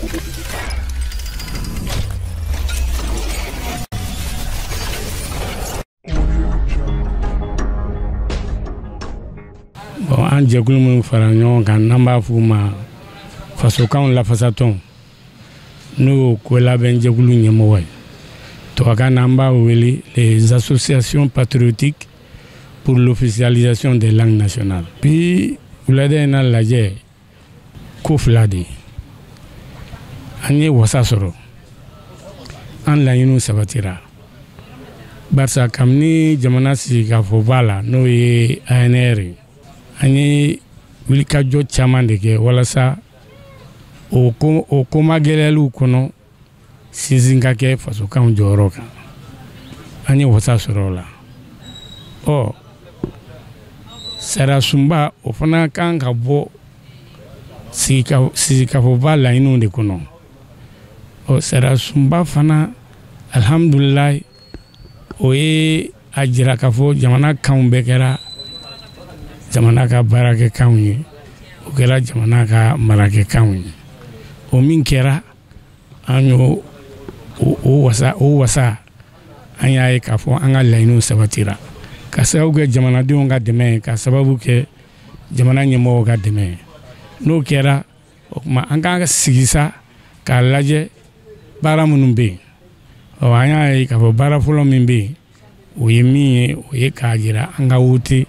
Bon, an jɛkulu minnu fara ɲɔgɔn kan n'an b'a f'u ma fasokanw lafasatɔn, n'o y'o ko labɛn jɛkulu ɲɛmɔgɔ ye, tubabukan na an b'a wele les associations patriotiques pour l'officialisation des langues nationales. Bi wulada in na lajɛ ko fila de ye. An ye wasa sɔrɔ, an laɲiniw sabatira, barisa kabini jamana sigikafɔba la, n'o ye ANR ye, an ye wulikajɔ caman de kɛ walasa o ko magɛlɛyaliw kɔnɔ sinsin ka kɛ fasokanw jɔyɔrɔ kan. An ye wasa sɔrɔ o la. Ɔ, sariya sunba o fana kan ka bɔ sigikafɔba laɲiniw de kɔnɔ. Ɔ, sariya sunba fana, alihamudulilayi, o ye a jira k'a fɔ jamana kanw bɛɛ kɛra jamana ka baarakɛkanw ye, o kɛra jamana ka marakɛkanw ye. O min kɛra, an y'o o wasa, an y'a ye k'a fɔ an ka laɲiniw sabatira ka sababu kɛ jamanadenw ka dɛmɛ ye, ka sababu kɛ jamana ɲɛmɔgɔw ka dɛmɛ ye. N'o kɛra, o tuma an k'an ka sigi sa k'a lajɛ baara minnu bɛ yen. Ɔ, an y'a ye k'a fɔ baara fɔlɔ min bɛ yen, o ye min ye, o ye k'a jira an ka wote,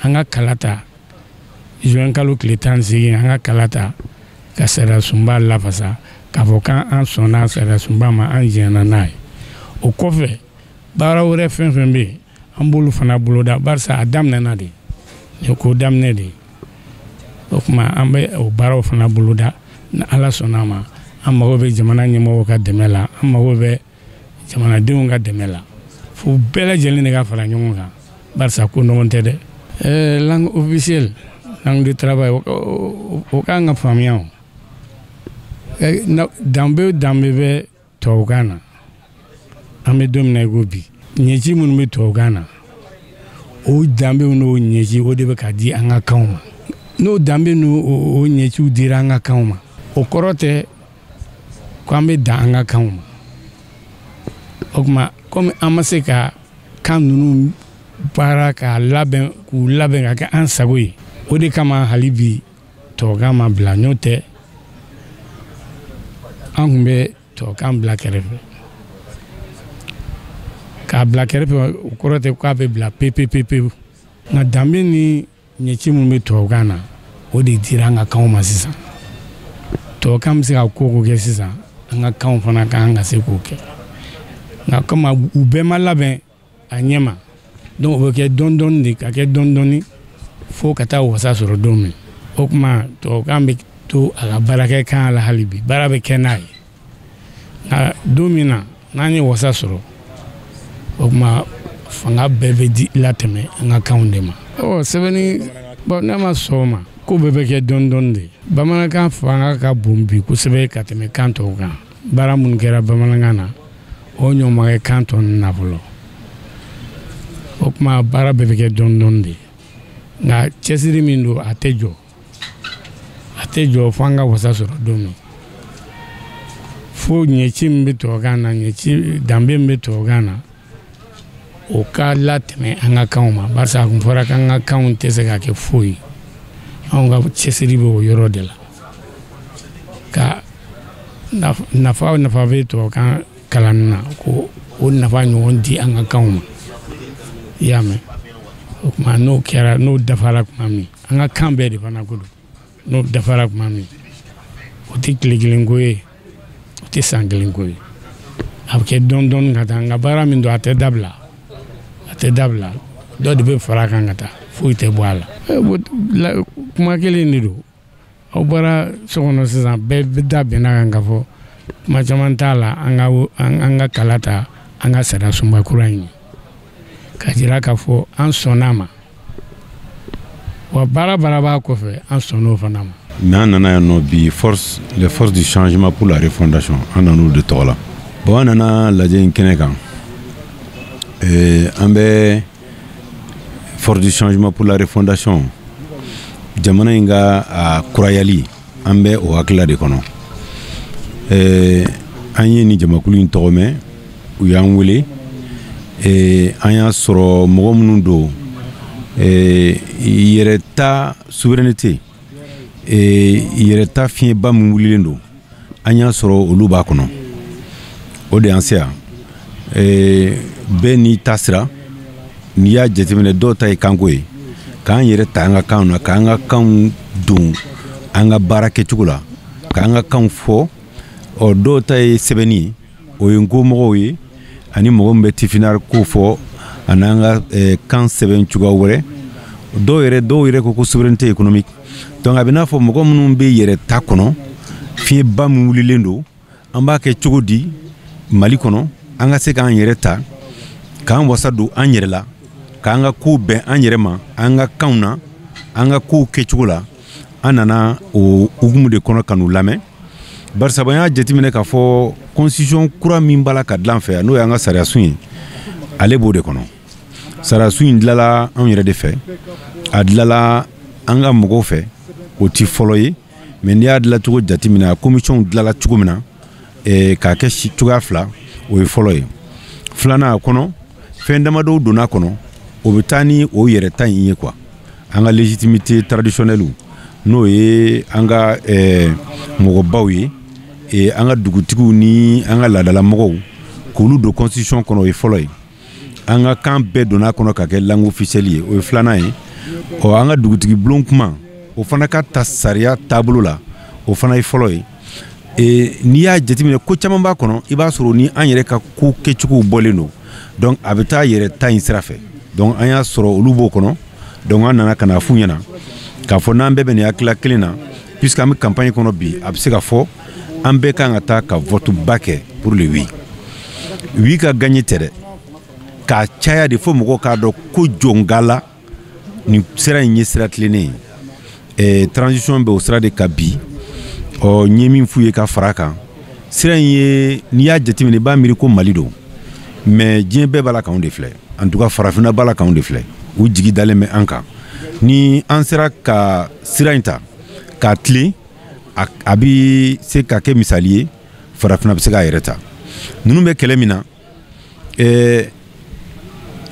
an ka kala ta juin kalo tile 18, an ka kala ta ka sariya sunba lafasa, k'a fɔ k'an sɔnna sariya sunba ma, an jɛnna n'a ye. O kɔfɛ, baara wɛrɛ fɛn fɛn bɛ yen, an b'olu fana boloda, barisa a daminɛna de, nin ye ko daminɛ de ye. O tuma an bɛ o baaraw fana boloda ni Ala sɔnna a ma. An mago bɛ jamana ɲɛmɔgɔw ka dɛmɛ la, an mago bɛ jamanadenw ka dɛmɛ la, fo bɛɛ lajɛlen de ka fara ɲɔgɔn kan, barisa ko nɔgɔn tɛ dɛ. Langue officielle, langue de travail, o kan ka faamuya. O danbe danbe bɛ tubabukan na. An bɛ don min na i ko bi, ɲɛci minnu bɛ tubabukan na, o danbew n'o ɲɛci, o de bɛ ka di an ka kanw ma. N'o danbe n'o o ɲɛciw dira an ka kanw ma, o kɔrɔ tɛ ko an bɛ dan an ka kanw ma. O tuma, komi an ma se ka kan ninnu baara k'a labɛn, k'u labɛn ka kɛ an sago ye, o de kama hali bi tubabukan ma bila. N'o tɛ, an tun bɛ tubabukan bila kɛrɛfɛ. K'a bila kɛrɛfɛ, o kɔrɔ tɛ k'a bɛ bila pewu pewu, nka danbe ni ɲɛci minnu bɛ tubabukan na, o de dira an ka kanw ma sisan. Tubabukan bɛ se ka ko o ko kɛ sisan, an ka kanw fana ka kan ka se k'o kɛ. Nka komi u bɛɛ ma labɛn a ɲɛ ma, donc o bɛ kɛ dɔɔni dɔɔni de, ka kɛ dɔɔni dɔɔni fo ka taa wasa sɔrɔ don min. O tuma tubabukan bɛ to a ka baarakɛ kan la hali bi, baara bɛ kɛ n'a ye. Nka don min na n'an ye wasa sɔrɔ, o tuma fanga bɛɛ bɛ di latɛmɛ an ka kanw de ma. Ɔ, sɛbɛnni, bon, ne ma sɔn o ma. Ko bɛɛ bɛ kɛ dɔɔni dɔɔni de. Bamanankan fanga ka bon bi kosɛbɛ ka tɛmɛ kan tɔw kan. Baara minnu kɛra bamanankan na, o ɲɔgɔn ma kɛ kan tɔ ninnu na fɔlɔ. O tuma baara bɛɛ bɛ kɛ dɔɔni dɔɔni de. Nka cɛsiri min don, a tɛ jɔ, a tɛ jɔ fo an ka wasa sɔrɔ don min, fo ɲɛci min bɛ tubabukan na, ɲɛci danbe min bɛ tubabukan na, o ka latɛmɛ an ka kanw ma, barisa a kun fɔra k'an ka kanw tɛ se ka kɛ foyi ye. Anw ka cɛsiri bɛ o yɔrɔ de la, ka nafa nafa bɛ tubabukan kalanni na, ko o nafa ɲɔgɔn di an ka kanw ma. I y'a mɛn? O tuma n'o kɛra, n'o dafara tuma min, an ka kan bɛɛ de fana ko don, n'o dafara tuma min, o tɛ tile kelen ko ye, o tɛ san kelen ko ye, a bɛ kɛ dɔɔni dɔɔni ka taa. Nka baara min don, a tɛ dabila, a tɛ dabila. Dɔ de bɛ fara a kan ka taa, foyi tɛ bɔ a la. Kuma kelen de don. Aw bɔra so kɔnɔ sisan, bɛɛ bɛ da bɛnna kan ka fɔ kuma caman t'a la. An ka kala ta an ka sariya sunba kura in ye, ka jira k'a fɔ an sɔnn'a ma, wa baara baara b'a kɔfɛ, an sɔnn'o fana ma. Mais an nana yan nɔ bi, force les forces du changement pour la refondation, an nan'olu de tɔgɔ la. Bon, an nana lajɛ in kɛnɛ kan, an bɛ force du changement pour la refondation, jamana in ka a kurayali, an bɛ o hakilila de kɔnɔ. An ye nin jamakulu in tɔgɔ mɛn, u y'an wele, an y'a sɔrɔ mɔgɔ minnu don, yɛrɛta souveraineté, yɛrɛta fiɲɛba min wulilen don, an y'a sɔrɔ olu b'a kɔnɔ. O de y'an se yan. Bɛɛ n'i ta sira. N'i y'a jateminɛ, dɔw ta ye kanko ye, k'an yɛrɛ ta an ka kanw na, k'an ka kanw don an ka baara kɛcogo la, k'an ka kanw fɔ. Ɔ, dɔw ta ye sɛbɛnni ye, o ye nkomɔgɔw ye, ani mɔgɔ min bɛ tifinari ko fɔ, ani an ka kan sɛbɛn cogoya wɛrɛ. Dɔw yɛrɛ ko ko souveraineté économique. Donc a bɛ n'a fɔ mɔgɔ minnu bɛ yɛrɛ ta kɔnɔ, fiɲɛba min wulilen don, an b'a kɛ cogo di Mali kɔnɔ, an ka se k'an yɛrɛ ta, k'an wasa don an yɛrɛ la, k'an ka kow bɛn an yɛrɛ ma, an ka kanw na, an ka kow kɛcogo la. An nana o hukumu de kɔnɔ ka n'u lamɛn, barisa an y'a jateminɛ k'a fɔ constitution kura min b'a la ka dilan fɛ yan, n'o y'an ka sariyasun ye, ale b'o de kɔnɔ. Sariyasun in dilanla anw yɛrɛ de fɛ, a dilanla an ka mɔgɔw fɛ, o ti fɔlɔ ye. Mais n'i y'a dilancogo jateminɛ, a commission dilanla cogo min na k'a kɛ si cogoya fila, o ye fɔlɔ ye. Filanan, a kɔnɔ fɛn damadɔw donna kɔnɔ, o bɛ taa ni o yɛrɛ ta in ye quoi. An ka légitimité traditionnelle, n'o ye an ka mɔgɔbaw ye, an ka dugutigiw ni an ka laadalamɔgɔw, k'olu don constitution kɔnɔ, o ye fɔlɔ ye. An ka kan bɛɛ donna kɔnɔ ka kɛ langue officielle ye, o ye filanan ye. Ɔ, an ka dugutigi bulon kuma, o fana ka ta sariya taabolo la, o fana ye fɔlɔ ye. N'i y'a jateminɛ, ko caman b'a kɔnɔ, i b'a sɔrɔ ni an yɛrɛ ka ko kɛcogow bɔlen don. Donc a bɛ taa yɛrɛ ta in sira fɛ. Donc an y'a sɔrɔ olu b'o kɔnɔ. Donc an nana ka na f'u ɲɛna k'a fɔ n'an bɛɛ bɛ nin hakilila kelen na, puisque an bɛ campagne kɔnɔ bi, a bɛ se ka fɔ an bɛɛ kan ka taa ka vote ba kɛ pour le oui. Oui ka gagner tɛ dɛ, k'a caya de fo mɔgɔw k'a dɔn ko jɔngala nin sira in ye sira tilennen ye. Transition bɛ o sira de kan bi. Ɔ, n ye min f'u ye ka fara a kan, sira in ye, n'i y'a jateminɛ, i b'a miiri ko Mali don, mais diɲɛ bɛɛ b'a la k'anw de filɛ. En tout cas, farafinna b'a la k'anw de filɛ, u jigi dalen bɛ an kan. Ni an sera ka sira in ta k'a tilen, a bɛ se ka kɛ misali ye, farafinna bɛ se k'a yɛrɛ ta. Ninnu bɛ kɛlɛ min na,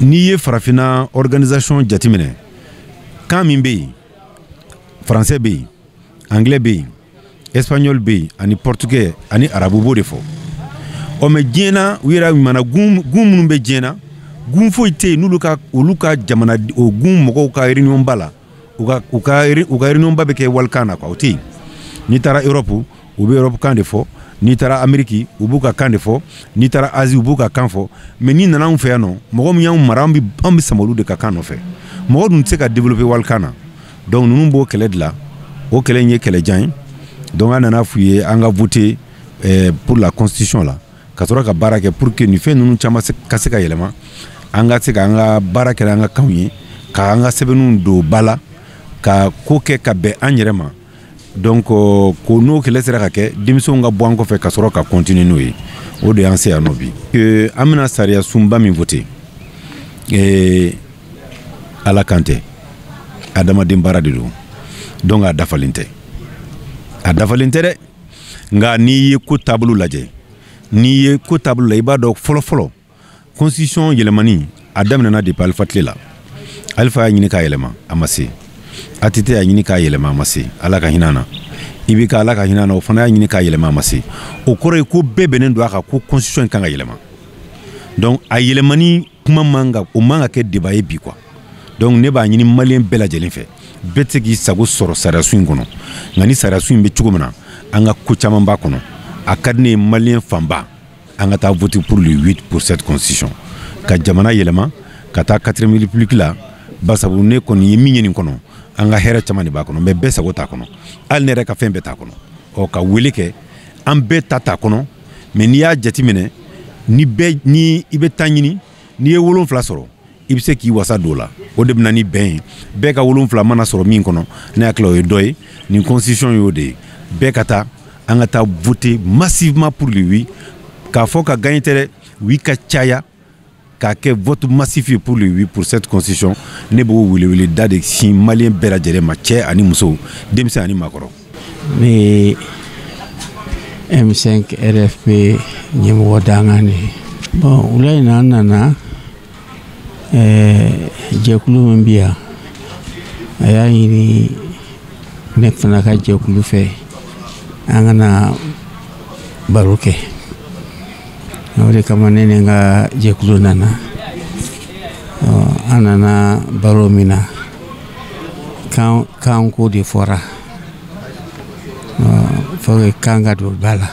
n'i ye farafinna organisation jateminɛ, kan min bɛ yen, français bɛ yen, anglais bɛ yen, espagnol bɛ yen, ani portugais ani arabu b'o de fɔ. Ɔ, mais diɲɛ na, u yɛrɛ mana gun gun minnu bɛ diɲɛ na, gun foyi tɛ yen n'olu ka olu ka jamana, o gun mɔgɔw ka réunion ba la, u ka réunion ba bɛ kɛ walikan na quoi, o tɛ yen. N'i taara Europe, u bɛ Europe kan de fɔ. N'i taara Amérique, u b'u ka kan de fɔ. N'i taara Asie, u b'u ka kan fɔ. Mais n'i nana anw fɛ yan nɔ, mɔgɔ min y'anw mara, an bɛ sama olu de ka kan nɔfɛ. Mɔgɔ dun tɛ se ka développer walikan na. Donc ninnu b'o kɛlɛ de la, o kɛlɛ in ye kɛlɛjan ye. Donc an nana f'u ye an ka voter pour la constitution la, ka sɔrɔ ka baara kɛ pour que nin fɛn ninnu caman ka se ka yɛlɛma, an ka se k'an ka baara kɛ an ka kanw ye, k'an ka sɛbɛnninw don ba la, ka ko kɛ ka bɛn an yɛrɛ ma. Donc ko n'o kɛlɛ sera ka kɛ, denmisɛnw ka bɔ an kɔfɛ ka sɔrɔ ka continuer n'o ye. O de y'an se yan nɔ bi. An bɛna sariya sunba min voter, ala kan tɛ, adamaden baara de don. Donc a dafalen tɛ, a dafalen tɛ dɛ. Nka n'i ye ko taabolo lajɛ, n'i ye ko taabolo la, i b'a dɔn fɔlɔ fɔlɔ, constitution yɛlɛmani a daminɛna depuis Alifa tile la. Alifa y'a ɲini k'a yɛlɛma, a ma se. ATT y'a ɲini k'a yɛlɛma, a ma se. Ala ka hinɛ na, IBK, Ala ka hinɛ na, o fana y'a ɲini k'a yɛlɛma, a ma se. O kɔrɔ ye ko bɛɛ bɛnnen don a kan ko constitution in kan ka yɛlɛma. Donc a yɛlɛmani kuma man ka, o man ka kɛ débat ye bi quoi. Donc ne b'a ɲini malien bɛɛ lajɛlen fɛ, bɛɛ tɛ se k'i sago sɔrɔ sariyasun in kɔnɔ, nka ni sariyasun in bɛ cogo min na, an ka ko caman b'a kɔnɔ, a ka di ne ye, malien fanba, an ka taa voter pour le 8 pour cette constitution, ka jamana yɛlɛma ka taa quatrième république la. Basabu ne kɔni ye min ye nin kɔnɔ, an ka hɛrɛ caman de b'a kɔnɔ, mais bɛɛ sago t'a kɔnɔ. Hali ne yɛrɛ ka fɛn bɛɛ t'a kɔnɔ. Ɔ, ka wele kɛ, an bɛɛ ta t'a kɔnɔ. Mais n'i y'a jateminɛ, ni bɛɛ ni i bɛ taa ɲini, n'i ye 7 sɔrɔ, i bɛ se k'i wasa don o la. O de bɛ na ni bɛn ye. Bɛɛ ka 7 mana sɔrɔ min kɔnɔ, ne hakili la, o ye dɔ ye. Nin constitution y'o de ye. Bɛɛ ka taa, an ka taa voter massivement pour le oui. K'a fɔ ka gagner tɛ dɛ, oui ka caya, k'a kɛ vote massif ye pour le oui, pour cette constitution. Ne b'o welewele da de sin malien bɛɛ lajɛlen ma, cɛ ani muso, denmisɛn ani maakɔrɔ. Ne M5 RFP ɲɛmɔgɔ dangan de ye. Bon, wula in na an nana jɛkulu min bi yan, a y'a ɲini ne fana ka jɛkulu fɛ an ka na baro kɛ. O de kama ne ni n ka jɛkulu nana. An nana baro min na, kanko de fɔra, fo kan ka don ba la.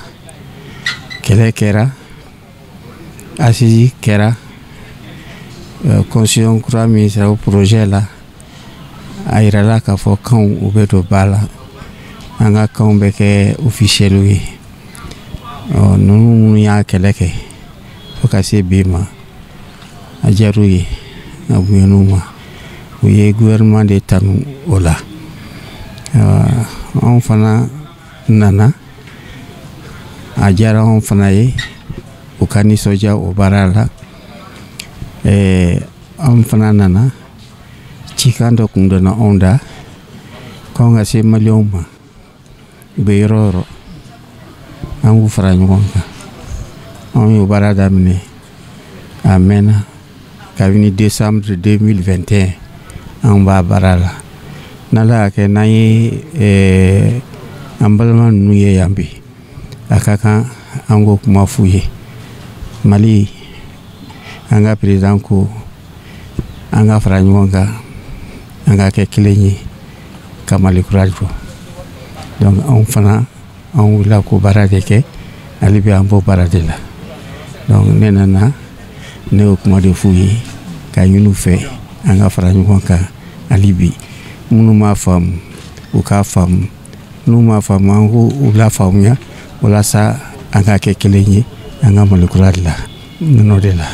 Kɛlɛ kɛra, assise kɛra, constitution kura min sera o projet la, a yirala k'a fɔ kanw u bɛ don ba la, an ka kanw bɛ kɛ officiel ye. Ninnu minnu y'a kɛlɛ kɛ fo ka se bi ma, a diyar'u ye, a bonyana ma, u ye gouvernement de tanu o la. Anw fana nana, a diyara anw fana ye, u ka nisɔndiya o baara la. Anw fana nana, cikan dɔ kun donna anw da k'anw ka se maliyɛnw ma, u bɛ yɔrɔ o yɔrɔ, an k'u fara ɲɔgɔn kan. Anw y'o baara daminɛ a mɛnna, kabini décembre 2021 an b'a baara la. N'Ala y'a kɛ n'an ye an balima ninnu ye yan bi, a ka kan an k'o kuma f'u ye. Mali, an ka président ko an ka fara ɲɔgɔn kan, an ka kɛ kelen ye ka Mali kura jɔ. Donc anw fana an wulila k'o baara de kɛ, hali bi an b'o baara de la. Donc ne nana, ne y'o kuma de f'u ye k'a ɲini u fɛ an ka fara ɲɔgɔn kan hali bi. Minnu m'a faamu, u k'a faamu, n'u m'a faamu, an k'u lafaamuya walasa an ka kɛ kelen ye, an ka Mali kura dilan ninnu de la.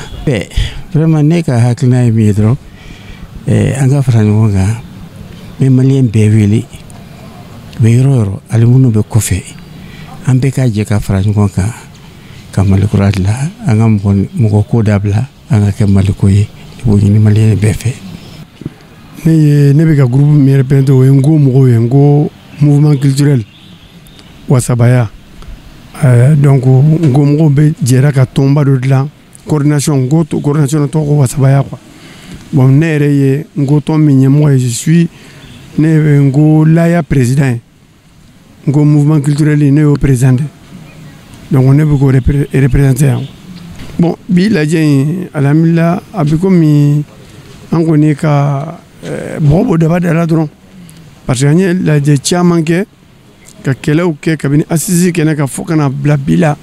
Vraiment ne ka hakilina ye min ye dɔrɔn, an ka fara ɲɔgɔn kan. N bɛ maliyɛn bɛɛ wele, u bɛ yɔrɔ o yɔrɔ, hali minnu bɛ kɔfɛ, an bɛɛ ka jɛ ka fara ɲɔgɔn kan ka Mali kura dilan, an ka mɔgɔ ko dabila, an ka kɛ Maliko ye. Ne b'o ɲini maliyɛn bɛɛ fɛ. Ne bɛ ka groupe min représenter, o ye Nko mɔgɔw ye, Nko mouvement culturel Wasabaya. Donc Nko mɔgɔw bɛ jɛra ka tɔnba dɔ dilan, coordination, Nko coordination tɔgɔ ko Wasabaya quoi. Bon, ne yɛrɛ ye Nko tɔn min ɲɛmɔgɔ ye, je suis ne ye Nko Laya président ye, Nko mouvement culturel ne y'o président de, donc ne bɛ k'o représenter yan. Bon, bi lajɛ in, alhamdulillah, a bɛ komi an kɔni ka bɔgɔ bɔ daba da la dɔrɔn, parce que an ye lajɛ caman kɛ, ka kɛlɛw kɛ kabini assise kɛnɛ kan fo ka na bila bi la,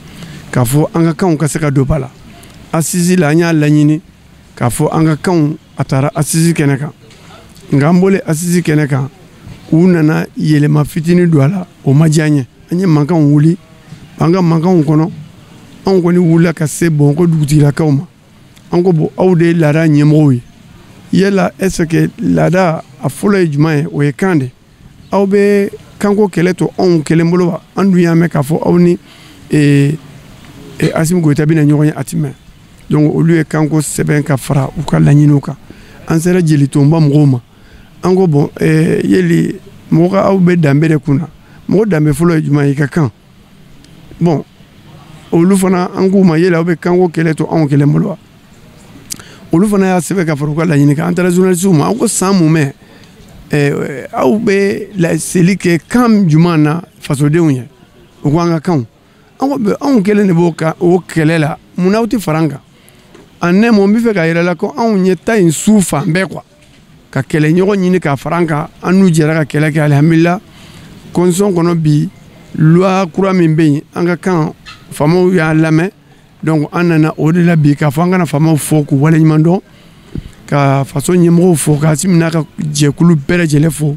k'a fɔ an ka kanw ka se ka don ba la. Assise la, an y'a laɲini k'a fɔ an ka kanw a taara assise kɛnɛ kan, nka an bɔlen assise kɛnɛ kan, u nana yɛlɛma fitinin don a la, o ma diya an ye. An ye mankanw wuli, an ka mankanw kɔnɔ, anw kɔni wulila ka se Bamakɔ dugutigilakaw ma. An ko bon, aw de ye laada ɲɛmɔgɔw ye, yala est ce que laada a fɔlɔ ye jumɛn ye? O ye kan de. Aw bɛ kanko kɛlɛ to anw kelen bolo wa? An dun y'a mɛn k'a fɔ aw ni Asimi Goyita bɛna ɲɔgɔn ye, a ti mɛn. Donc olu ye kanko sɛbɛn ka fara u ka laɲiniw kan. An sera jelitɔnba mɔgɔw ma, an ko bon, yeli mɔgɔ ka aw bɛ danbe de kunna, mɔgɔ danbe fɔlɔ ye jumɛn ye? I ka kan. Bon, olu fana an k'u ma, yeli aw bɛ kanko kɛlɛ to anw kelen bolo wa? Olu fana y'a sɛbɛn ka fara u ka laɲini kan. An taara journaliste ma, an ko san mun mɛ aw bɛ laseli kɛ kan jumɛn na fasodenw ye? U ko an ka kanw. An ko anw kelen de b'o kan o kɛlɛ la, munna aw tɛ fara an kan? En un mot, n bɛ fɛ ka yɛrɛ la ko anw ye ta in su fan bɛɛ quoi, ka kɛlɛɲɔgɔn ɲini ka fara an kan. An n'u jɛra ka kɛlɛ kɛ, alihamudulila. Constitution kɔnɔ bi, loi kura min bɛ yen, an ka kan faamaw y'a lamɛn. Donc an nana o de la bi k'a fɔ an kana faamaw fɔ k'u waleɲuman dɔn, ka faso ɲɛmɔgɔw fo, ka Asimi n'a ka jɛkulu bɛɛ lajɛlen fo.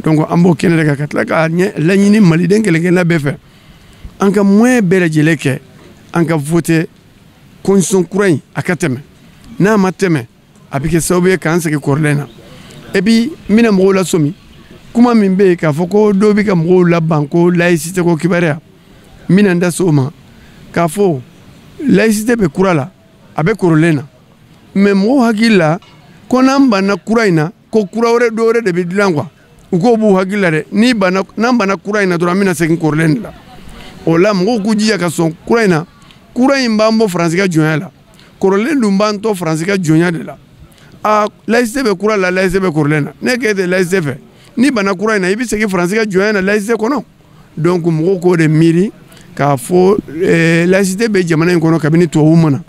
Donc an b'o kɛnɛ de kan ka tila ka laɲini maliden kelenkelen bɛɛ fɛ, an ka moyen bɛɛ lajɛlen kɛ an ka voter constitution kura in, a ka tɛmɛ. N'a ma tɛmɛ, a bɛ kɛ sababu ye k'an segin kɔrɔlen na. Et puis n bɛna mɔgɔw lasɔmi kuma min bɛ yen k'a fɔ ko dɔw bɛ ka mɔgɔw laban ko laïcité ko kibaruya, n bɛna n da se o ma k'a fɔ laïcité bɛ kura la, a bɛ kɔrɔlen na, mais mɔgɔw hakili la ko n'an banna kura in na, ko kura wɛrɛ dɔ wɛrɛ de bɛ dilan quoi. U k'o b'u hakili la dɛ, n'i banna, n'an banna kura in na dɔrɔn, an bɛna segin kɔrɔlen de la. O la mɔgɔw k'u jija ka sɔn kura in na. Kura in b'an bɔ Faransi ka jɔnya la, kɔrɔlen dun b'an to Faransi ka jɔnya de la. A laïcité bɛ kura la, laïcité bɛ kɔrɔlen na. Ne k'e tɛ laïcité fɛ, n'i banna kura in na, i bɛ segin Faransi ka jɔnya na laïcité kɔnɔ. Donc mɔgɔw k'o de miiri k'a fɔ laïcité bɛ jamana in kɔnɔ kabini tubabuw ma na.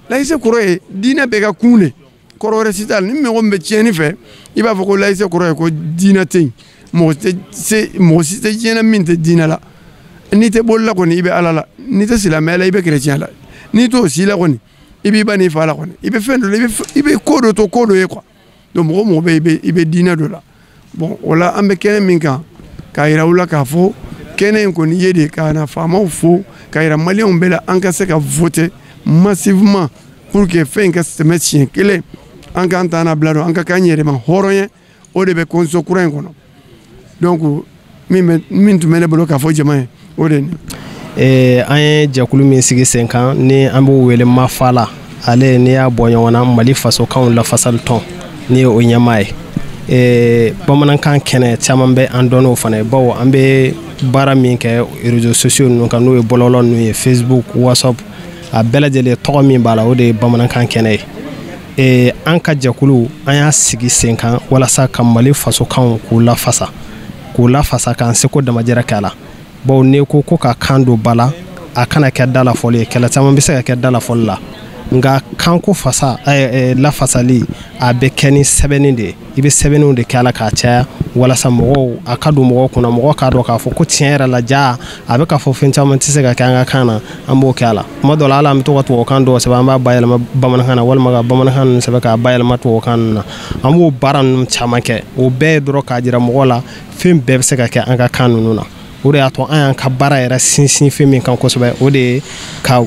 Laïcité kɔrɔ ye diinɛ bɛɛ ka kun de, kɔrɔ wɛrɛ si t'a la. Ni mɔgɔ min bɛ tiɲɛni fɛ, i b'a fɔ ko laïcité kɔrɔ ye ko diinɛ tɛ yen, mɔgɔ tɛ se, mɔgɔ si tɛ diɲɛ na min tɛ diinɛ la. N'i tɛ bolila kɔni, i bɛ Ala la. N'i tɛ silamɛya la, i bɛ chrétien la. N'i t'o si la kɔni, i b'i ba n'i fa la kɔni, i bɛ fɛn dɔ la, i bɛ ko dɔ to ko dɔ ye quoi. Donc mɔgɔ mɔgɔ bɛ i bɛ diinɛ dɔ la. Bon, o la an bɛ kɛnɛ min kan, k'a yira u la k'a fɔ kɛnɛ in kɔni ye de ka na faamaw fo, k'a yira maliyɛnw bɛɛ la an ka se ka voter massivement pour que fɛn in ka tɛmɛ siɲɛ kelen, an k'an ta na bila dɔn, an ka k'an yɛrɛma hɔrɔn ye. O de bɛ constitution kura in kɔnɔ. Donc min tun bɛ ne bolo k'a fɔ jama ye, o de ye nin. An ye jɛkulu min sigi sen kan, ni an b'o wele Mafala, ale n'i y'a bɔ ɲɔgɔn na, Mali fasokanw lafasali tɔn, ni ye o ɲɛmaa ye. Bamanankan kɛnɛ caman bɛ an dɔn n'o fana ye, bawo an bɛ baara min kɛ réseaux sociaux ninnu kan, n'o ye bɔlɔlɔ ninnu ye, Facebook, WhatsApp, a bɛɛ lajɛlen tɔgɔ min b'a la, o de ye bamanankan kɛnɛ ye. An ka jɛkulu, an y'a sigi sen kan walasa ka Mali fasokanw k'u lafasa, k'u lafasa k'an seko damajɛra kɛ a la. Bawo n'i ko ko ka kan don ba la, a kana kɛ da la fɔli ye, kɛlɛ caman bɛ se ka kɛ da la fɔli la, nka kanko fasa lafasali a bɛ kɛ ni sɛbɛnni de ye. I bɛ sɛbɛnniw de kɛ a la k'a caya walasa mɔgɔw a ka don mɔgɔw kunna, mɔgɔw k'a dɔn k'a fɔ ko tiɲɛ yɛrɛ la, ja a bɛ k'a fɔ fɛn caman tɛ se ka kɛ an ka kan na, an b'o kɛ a la. Kuma dɔ la, hali an bɛ to ka tubabukan dɔw sɛbɛn, an b'a bayɛlɛma bamanankan na, walima ka bamanankan ninnu sɛbɛn k'a bayɛlɛma tubabukan ninnu na. An b'o baara ninnu caman kɛ. O bɛɛ ye dɔrɔn k'a jira mɔgɔw la fɛn bɛɛ bɛ se ka kɛ an ka kan ninnu na. O de y'a to an y'an ka baara yɛrɛ sinsin fɛn min kan kosɛbɛ, o de ye ka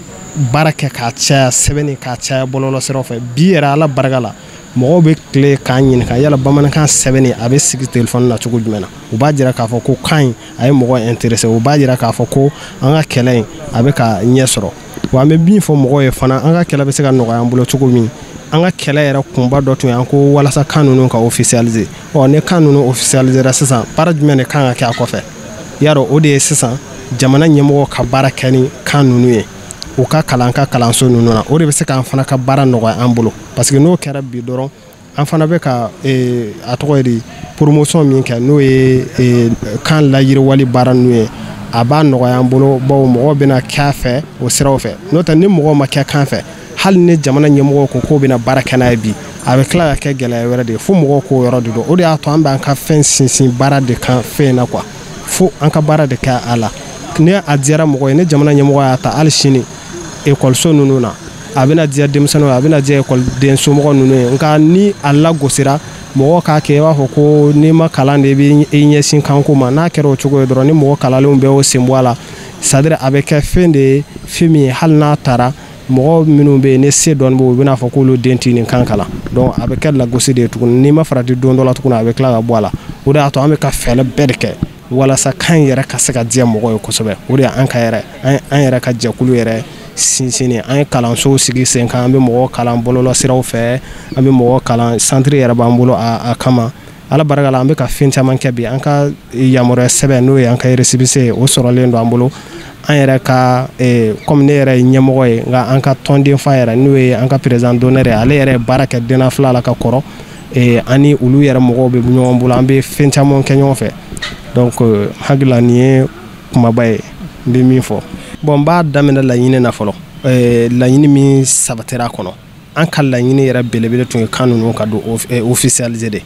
baara kɛ k'a caya sɛbɛnni, k'a caya bɔlɔlɔsiraw fɛ. Bi yɛrɛ, Ala barika la, mɔgɔw bɛ tile k'an ɲininka yala bamanankan sɛbɛnni a bɛ sigi telefɔni na cogo jumɛn na. U b'a jira k'a fɔ ko kan in a ye mɔgɔ intéressé, u b'a jira k'a fɔ ko an ka kɛlɛ in a bɛ ka ɲɛ sɔrɔ. Wa an bɛ min fɔ mɔgɔw ye fana, an ka kɛlɛ bɛ se ka nɔgɔya an bolo cogo min, an ka kɛlɛ yɛrɛ kunba dɔ tun ye an ko walasa kan ninnu ka officialiser. Ɔ ni kan ninnu officialisera sisan, baara jumɛn de kan ka kɛ a kɔfɛ? Y'a dɔn, o de ye sisan jamana ɲɛmɔgɔw ka baara kɛ ni kan ninnu ye, u ka kalan ka kalanso ninnu na. O de bɛ se k'an fana ka baara nɔgɔya an bolo, parce que n'o kɛra bi dɔrɔn, an fana bɛ ka a tɔgɔ ye di, promotion min kɛ, n'o ye kan layiriwali baara ninnu ye, a b'a nɔgɔya an bolo, bawo mɔgɔw bɛna kɛ a fɛ o siraw fɛ. N'o tɛ, ni mɔgɔw ma kɛ kan fɛ, hali ni jamana ɲɛmɔgɔw ko k'o bɛna baara kɛ n'a ye bi, a bɛ tila ka kɛ gɛlɛya wɛrɛ de ye fo mɔgɔw k'o yɔrɔ de dɔn. O de y'a to an b'an ka fɛn sinsin baara de kan fɛn in na quoi, fo an ka baara de kɛ a la. Ni a diyara mɔgɔ ye, ni jamana ɲɛmɔgɔ y'a ta hali sini ekɔliso ninnu na, a bɛna diya denmisɛnninw ye, a bɛna diya ekɔliden somɔgɔ ninnu ye. Nka ni a lagosira, mɔgɔ k'a kɛ i b'a fɔ ko n'i ma kalan de, i bɛ i ɲɛsin kanko ma. N'a kɛra o cogo ye dɔrɔn, ni mɔgɔ kalanlenw bɛɛ y'o sen bɔ a la, c'est à dire a bɛ kɛ fɛn de ye, fɛn min ye hali n'a taara mɔgɔ minnu bɛ yen ni se dɔɔni b'o, u bɛna fɔ k'olu den tɛ nin kan kalan. Donc a bɛ kɛ lagosi de ye tuguni. N'i ma farati don dɔ la tuguni, a bɛ tila ka bɔ a la. O de y'a to an bɛ ka fɛɛrɛ bɛɛ de kɛ walasa kan in yɛrɛ ka se ka diya mɔgɔw ye kosɛbɛ. O de y'an ka yɛrɛ an yɛrɛ ka jɛkulu yɛrɛ sinsinni. An ye kalansow sigi sen kan, an bɛ mɔgɔw kalan bɔlɔlɔsiraw fɛ, an bɛ mɔgɔw kalan, centre yɛrɛ b'an bolo a kama. Ala barika la, an bɛ ka fɛn caman kɛ bi. An ka yamaruya sɛbɛn, n'o ye an ka récépissé ye, o sɔrɔlen don an bolo. An yɛrɛ ka, komi ne yɛrɛ ye ɲɛmɔgɔ ye, nka an ka tɔnden fa yɛrɛ, n'o ye an ka président d'honneur ye, ale yɛrɛ ye baara kɛ denna fila la ka kɔrɔ. An ni olu yɛrɛ mɔgɔw bɛ ɲɔgɔn bolo, an bɛ fɛn caman kɛ ɲɔgɔn fɛ. Donc hakili la, nin ye kumaba ye n bɛ min fɔ. Bon, n b'a daminɛ laɲini na fɔlɔ. Laɲini min sabatira a kɔnɔ, an ka laɲini yɛrɛ belebele tun ye kan ninnu ka don officialiser de.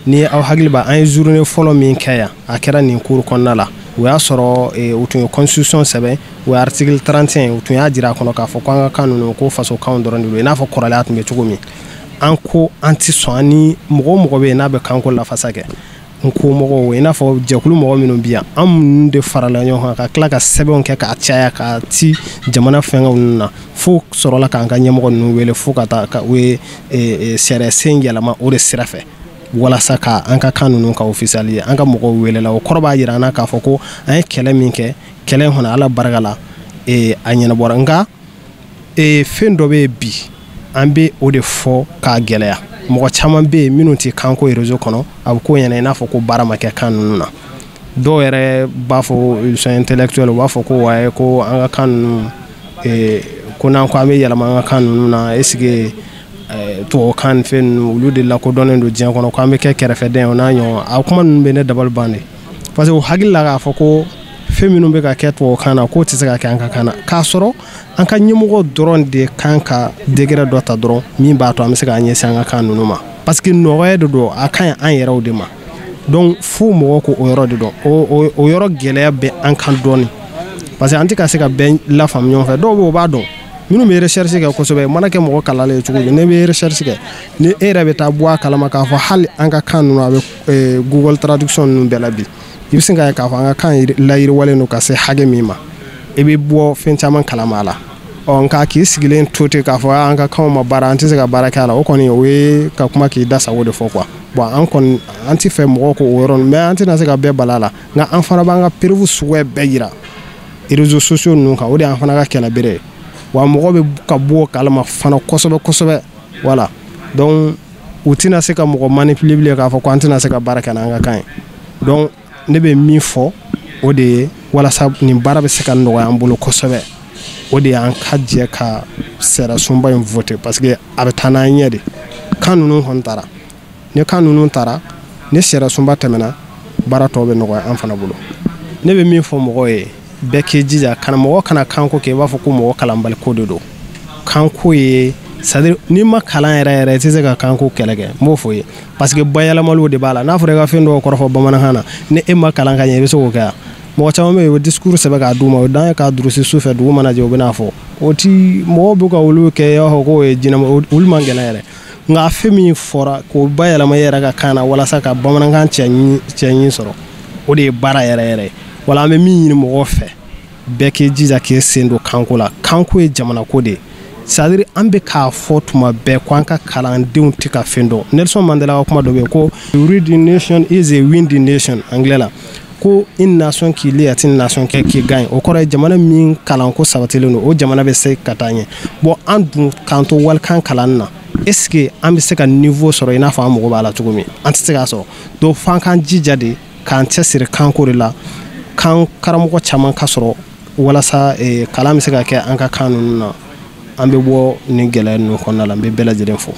Ni aw hakili b'a, an ye journée fɔlɔ min kɛ yan, a kɛra nin cour kɔnɔna la. O y'a sɔrɔ u tun ye constitution sɛbɛn, o ye article 31, u tun y'a jira a kɔnɔ k'a fɔ ko an ka kan ninnu ko fasokanw dɔrɔn de don, i n'a fɔ kɔrɔlen a tun bɛ cogo min. An ko an ti sɔn. An ni mɔgɔ o mɔgɔ bɛ yen n'a bɛ kanko lafasa kɛ, n ko mɔgɔw, i n'a fɔ jɛkulu mɔgɔ minnu bi yan, an minnu de farala ɲɔgɔn kan ka tila ka sɛbɛnw kɛ k'a caya k'a ci jamana fɛngɛw ninnu na, fo sɔrɔla k'an ka ɲɛmɔgɔ ninnu wele fo ka taa ka u ye sariya sen yɛlɛma o de sira fɛ walasa ka an ka kan ninnu ka officialiser. An ka mɔgɔw welela, o kɔrɔ b'a jira an na k'a fɔ ko an ye kɛlɛ min kɛ, kɛlɛ in kɔnɔ, Ala barika la, a ɲɛnabɔra. Nka fɛn dɔ bɛ yen bi, an bɛ o de fɔ k'a gɛlɛya. Mɔgɔ caman bɛ yen minnu tɛ kanko réseau kɔnɔ, a bɛ ko ɲɛna i n'a fɔ ko baara ma kɛ kan ninnu na. Dɔw yɛrɛ b'a fɔ, ils sont intellectuels, u b'a fɔ ko waye, ko an ka kan ninnu, ko n'an ko an bɛ yɛlɛma an ka kan ninnu na, est ce que tubabukan ni fɛn ninnu, olu de lakodɔnnen don diɲɛ kɔnɔ, ko an bɛ kɛ kɛrɛfɛdɛn ye, o n'a ɲɔgɔn. A kuma ninnu bɛ ne dabali ban de, parce que u hakili la k'a fɔ ko fɛn minnu bɛ ka kɛ tubabukan na, k'o tɛ se ka kɛ an ka kan na, k'a sɔrɔ an ka ɲɛmɔgɔ dɔrɔn de kan ka degré dɔ ta dɔrɔn min b'a to an bɛ se k'an ɲɛsin an ka kan ninnu ma, parce que nɔgɔya de don, a ka ɲi an yɛrɛw de ma. Donc fo mɔgɔw k'o yɔrɔ de dɔn, o yɔrɔ gɛlɛya bɛ an kan dɔɔni, parce que an tɛ ka se ka bɛn lafaamu ɲɔgɔn fɛ. Dɔw bɛ yen, u b'a dɔn, minnu bɛ recherche kɛ kosɛbɛ, mana kɛ mɔgɔ kalanlen ye cogo di, ne bɛ recherche kɛ ni e yɛrɛ bɛ taa bɔ a kalama k'a fɔ hali an ka kan ninnu, a bɛ Google traduction ninnu bɛɛ la bi, i bɛ sin k'a ye k'a fɔ an ka kan layiriwalen don ka se hakɛ min ma, i bɛ bɔ fɛn caman kalama a la. Ɔ nka k'i sigilen to ten k'a fɔ an ka kanw ma baara, an tɛ se ka baara kɛ a la, o kɔni, o ye ka kuma k'i da sago de fɔ quoi. Bon, an kɔni, an ti fɛ mɔgɔw k'o yɔrɔ, mais an tɛna se ka bɛɛ bala la, nka an fana b'an ka preuve suguya bɛɛ yira réseaux sociaux ninnu kan. O de y'an fana ka kɛlɛbere ye, wa mɔgɔ bɛ ka bɔ o kalama fana kosɛbɛ kosɛbɛ. Voilà, donc u tɛna se ka mɔgɔ manipuler bilen k'a fɔ ko an tɛna se ka baara kɛ n'an ka kan ye. Donc ne bɛ min fɔ, o de ye walasa nin baara bɛ se ka nɔgɔya an bolo kosɛbɛ, o de y'an ka jɛ ka sariya sunba in voter, parce que a bɛ taa n'an ɲɛ de. Kan ninnu kɔni taara, ni kan ninnu taara, ni sariya sunba tɛmɛna, baara tɔ bɛ nɔgɔya an fana bolo. Ne bɛ min fɔ mɔgɔw ye, bɛɛ k'i jija kana mɔgɔ kana kanko kɛ i b'a fɔ ko mɔgɔ kalanbali ko de don. Kanko ye, c'est à dire n'i ma kalan yɛrɛ yɛrɛ, i tɛ se ka kanko kɛlɛ kɛ. N b'o fɔ ye, parce que bayɛlɛmaliw de b'a la. N'a fɔra i ka fɛn dɔw kɔrɔfɔ bamanankan na, ni e ma kalan ka ɲɛ, i bɛ se k'o kɛ wa? Mɔgɔ caman bɛ yen, u bɛ discours sɛbɛn k'a d'u ma, o dan ye k'a durusi su fɛ, dugu mana jɛ, u bɛna fɔ. O ti mɔgɔw bɛ ka olu kɛ i b'a fɔ k'o ye jinɛ, olu man gɛlɛn yɛrɛ. Nka fɛn min fɔra k'o bayɛlɛma i yɛrɛ ka kan na walasa ka bamanankan cɛɲi sɔrɔ, o de ye baara yɛrɛ yɛrɛ ye. Wala an bɛ min ɲini mɔgɔw fɛ, bɛɛ k'i jija k'i sen don kanko la. Kanko ye jamanako de ye. C'est à dire an bɛ k'a fɔ tuma bɛɛ ko an ka kalandenw tɛ ka fɛn dɔn. Nelson Mandela ka kuma dɔ bɛ yen ko "Reading nation is a winning nation", anglais la, ko "une nation qui lit est une nation qui gagne". O kɔrɔ ye jamana min kalanko sabatilen don, o jamana bɛ se ka taa ɲɛ. Bon, an dun k'an to walikan kalan na, est ce que an bɛ se ka niveau sɔrɔ i n'a fɔ an mago b'a la cogo min? An tɛ se k'a sɔrɔ. Donc f'an k'an jija de k'an cɛsiri kanko de la, kan karamɔgɔ caman ka sɔrɔ walasa kalan bɛ se ka kɛ an ka kan ninnu na, an bɛ bɔ nin gɛlɛya ninnu kɔnɔna la. N bɛ bɛɛ lajɛlen fo.